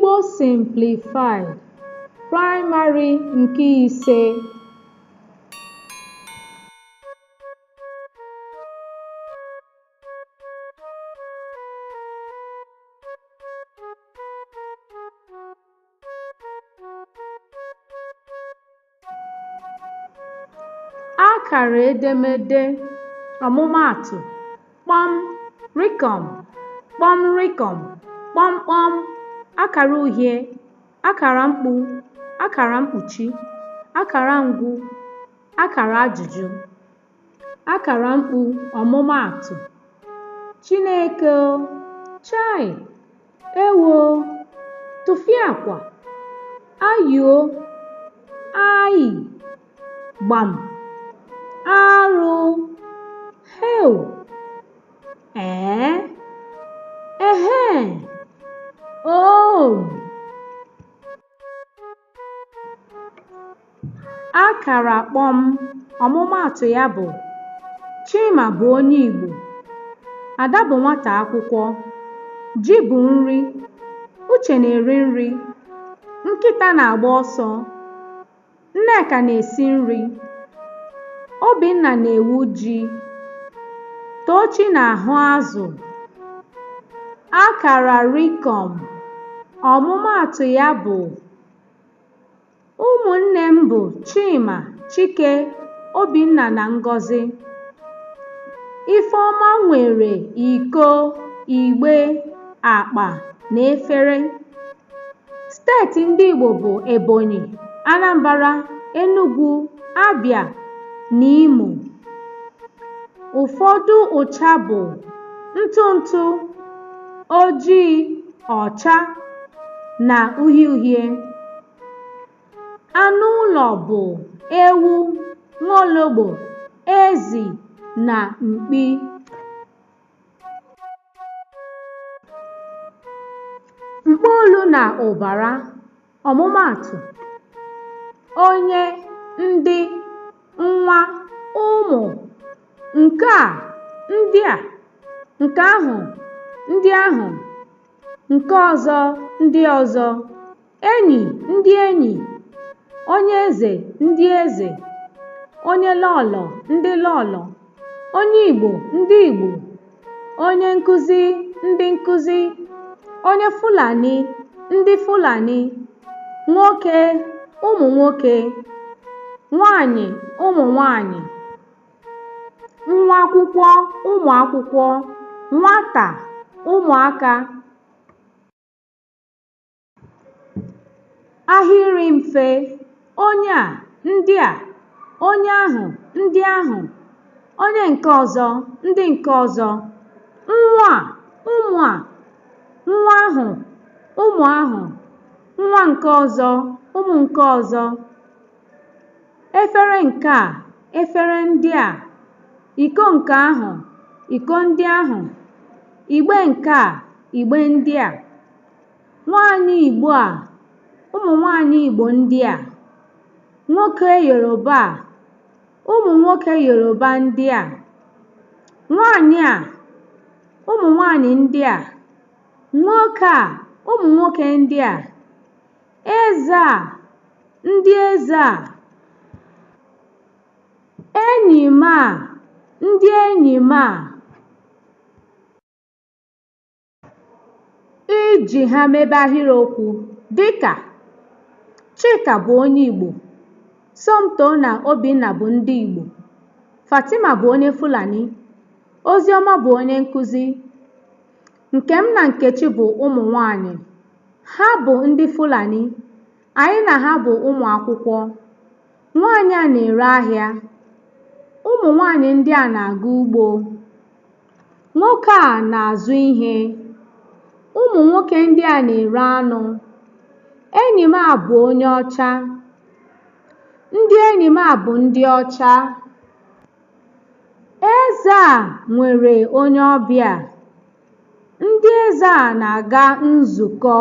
Igbo Simplified, Praịmarị nke ise. Akara edemede ọmụmaatụ kpọm rịkọm kpọm rịkọm kpọmkpọm akara uhie akara mkpu akara mkpuchi akara ngwu akara ajụjụ akara mkpu ọmụmaatụ Chineke o! Chai! Ewoo! Tụfịakwa! Ayoo! Aị! Gbam! Arụ! Heu! Ee! Ehee! Oo! Akara kpọm ọmụmaatụ ya bụ Chima bụ onye Igbo, Ada bụ nwata akwụkwọ, ji bụ nri, Uche na-eri nri, nkịta na-agba ọsọ, Nneka na-esi nri, Obinna na-ewu ji, Tochi na-ahụ azụ. Akara rịkọm ọmụmaatụ ya bụ Ụmụnne m bụ Chima, Chike, Obinna na Ngọzị. Ifeọma nwere iko, igbe, akpa na efere. Steeti ndị Igbo bụ Ebonyi, Anambra, Enugu, Abịa na Imo. Ụfọdụ ụcha bụ ntụ ntụ, ojii, ọcha na uhie uhie. Anụ ụlọ bụ ewu, nwaologbo, ezi na mkpi. Mkpọolu na ụbara ọmụmaatụ onye, ndị, nwa, ụmụ, nke a, ndị a, nke ahụ, ndị ahụ, nke ọzọ, ndị ọzọ, enyi, ndị enyi, onye eze, ndị eze, onye lọlọ, ndị lọlọ, onye Igbo, ndị Igbo, onye nkụzi, ndị nkụzi, onye Fulani, ndị Fulani, nwoke, ụmụ nwoke, nwanyị, ụmụ nwanyị, nwa akwụkwọ, ụmụ akwụkwọ, nwata, ụmụaka. Ahịrị mfe, onye a, ndị a, onye ahụ, ndị ahụ, onye nke ọzọ, ndị nke ọzọ, nwa a, ụmụ a, nwa ahụ, ụmụ ahụ, nwa nke ọzọ, ụmụ nke ọzọ, efere nke a, efere ndị a, iko nke ahụ, iko ndị ahụ, igbe nke a, igbe ndị a. Nwaanyị Igbo a, ụmụ nwaanyị Igbo ndị a, nwoke Yoruba a, ụmụ nwoke Yoruba ndị a, nwaanyị a, ụmụ nwaanyị ndị a, nwoke a, ụmụ nwoke ndị a, eze a, ndị eze a, enyi m a, ndị enyi m a. Iji ha mebe ahịrịokwu dịka Chika bụ onye Igbo, Somto na Obinna bụ ndị Igbo, Fatima bụ onye Fulani, Oziọma bụ onye nkụzi, Nkem na Nkechi bụ ụmụ nwanyị, ha bụ ndị Fulani, anyị na ha bụ ụmụ akwụkwọ, nwaanyị a na-ere ahịa, ụmụ nwaanyị ndị a na-aga ugbo. Nwoke a na-azụ ihe. Ụmụ nwoke ndị a na-ere anụ. Enyi m a bụ onye ọcha. Ndị enyi m a bụ ndị ọcha. Eze a nwere onye ọbịa. Ndị eze a na-aga nzukọ.